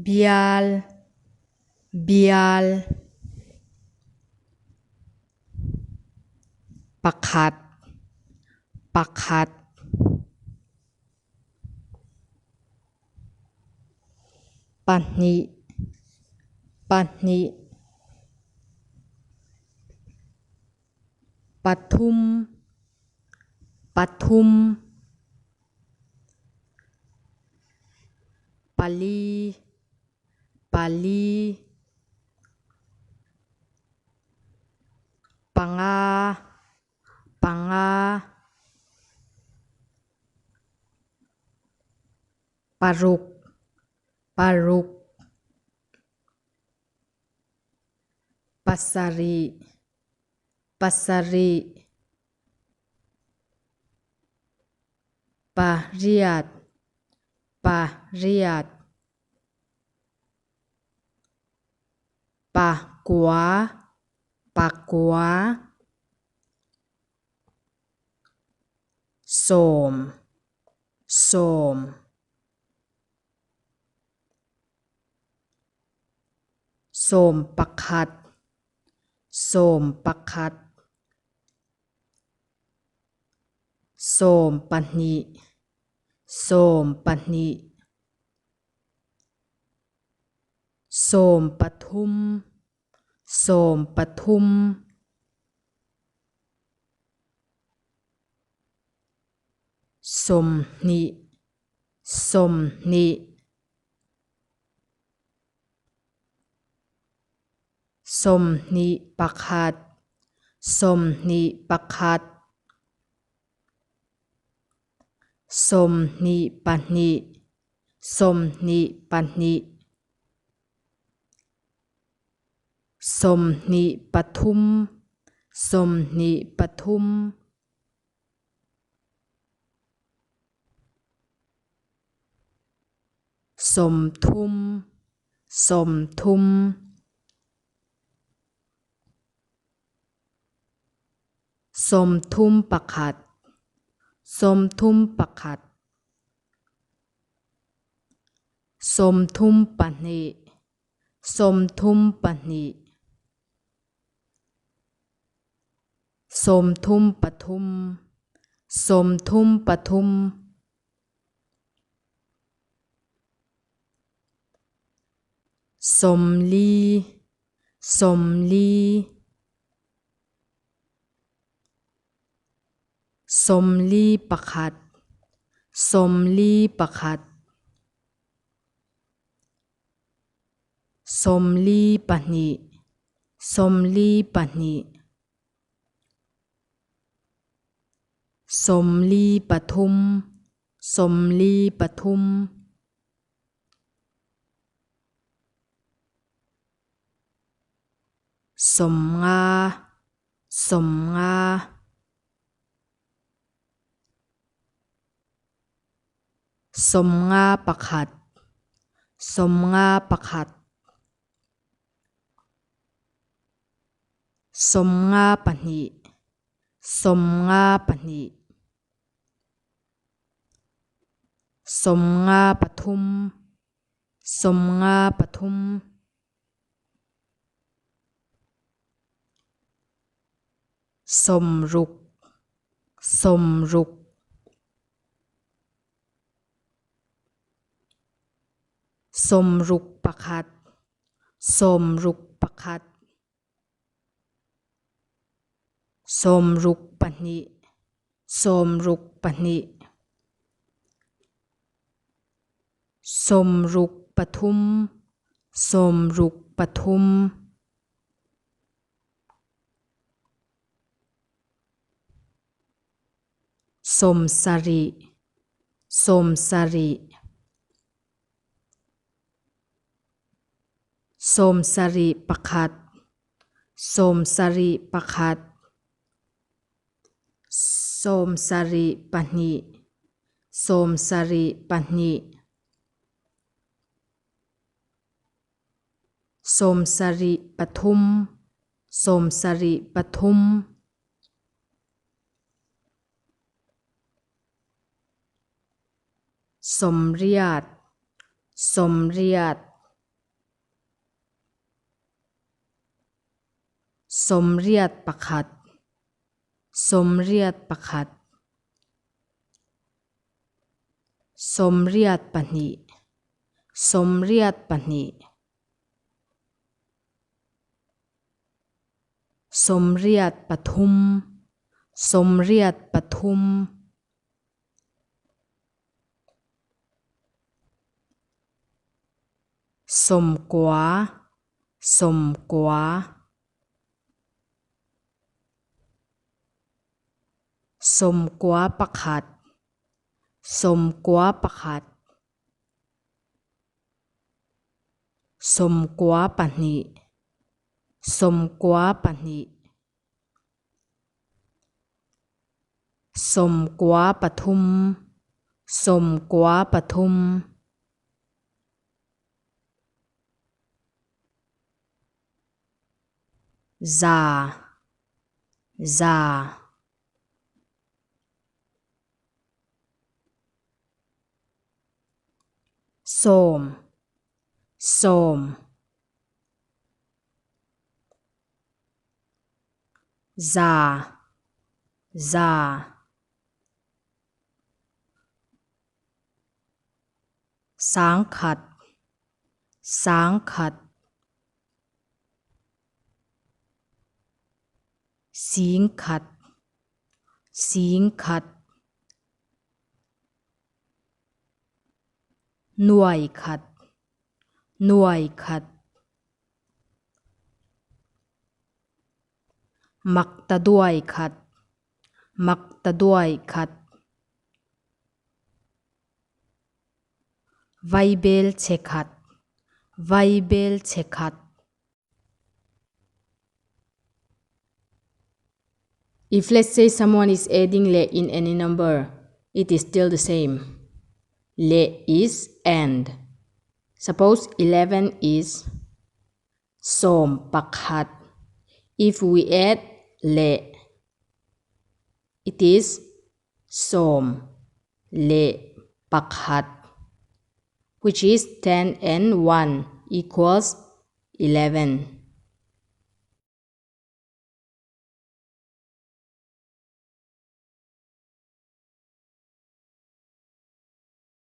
Bial bial pakhat pakhat pahnih pahnih pathum pathum pali pali panga panga paruk paruk pasarih pasarih pariat pariat pakua pakua sawm sawm sawm pakhat sawm pakhat sawm pahnih sawm pahnih sawm pathum sawm pathum sawmhnih sawmhnih sawmhnih pakhat sawmhnih pakhat sawmhnih pahnih sawmhnih pahnih sawmhnih pathum sawmhnih pathum sawmthum sawmthum sawmthum pakhat sawmthum pakhat sawmthum pahnih sawmthum pahnih sawmthum pathum sawmthum pathum sawmli sawmli sawmli pakhat sawmli pakhat sawmli pahnih sawmli pahnih sawmli pathum sawmli pathum sawmnga sawmnga sawmnga pakhat sawmnga pakhat sawmnga pahnih sawmnga pahnih sawmnga pathum sawmnga pathum sawmruk sawmruk sawmruk pakhat sawmruk pakhat sawmruk pahnih sawmruk pahnih sawmruk pathum sawmruk pathum sawmsarih sawmsarih sawmsarih pakhat sawmsarih pakhat sawmsarih pahnih sawmsarih pahnih sawmsarih pathum sawmsarih pathum sawmriat sawmriat. 21, 21, 22, 22, 83, 83, 90, 90, 91, 91, 92, 92, 93, 93, 100, 100, 10, 10, 100, 100, 10,000, 10,000, 10,000, 10,000, 1,000, 1,000, 800, 800, 200, 200. If let's say someone is adding le in any number, it is still the same. Le is and. Suppose 11 is som pakhat. If we add le, it is som le pakhat, which is 10 and 1 equals 11.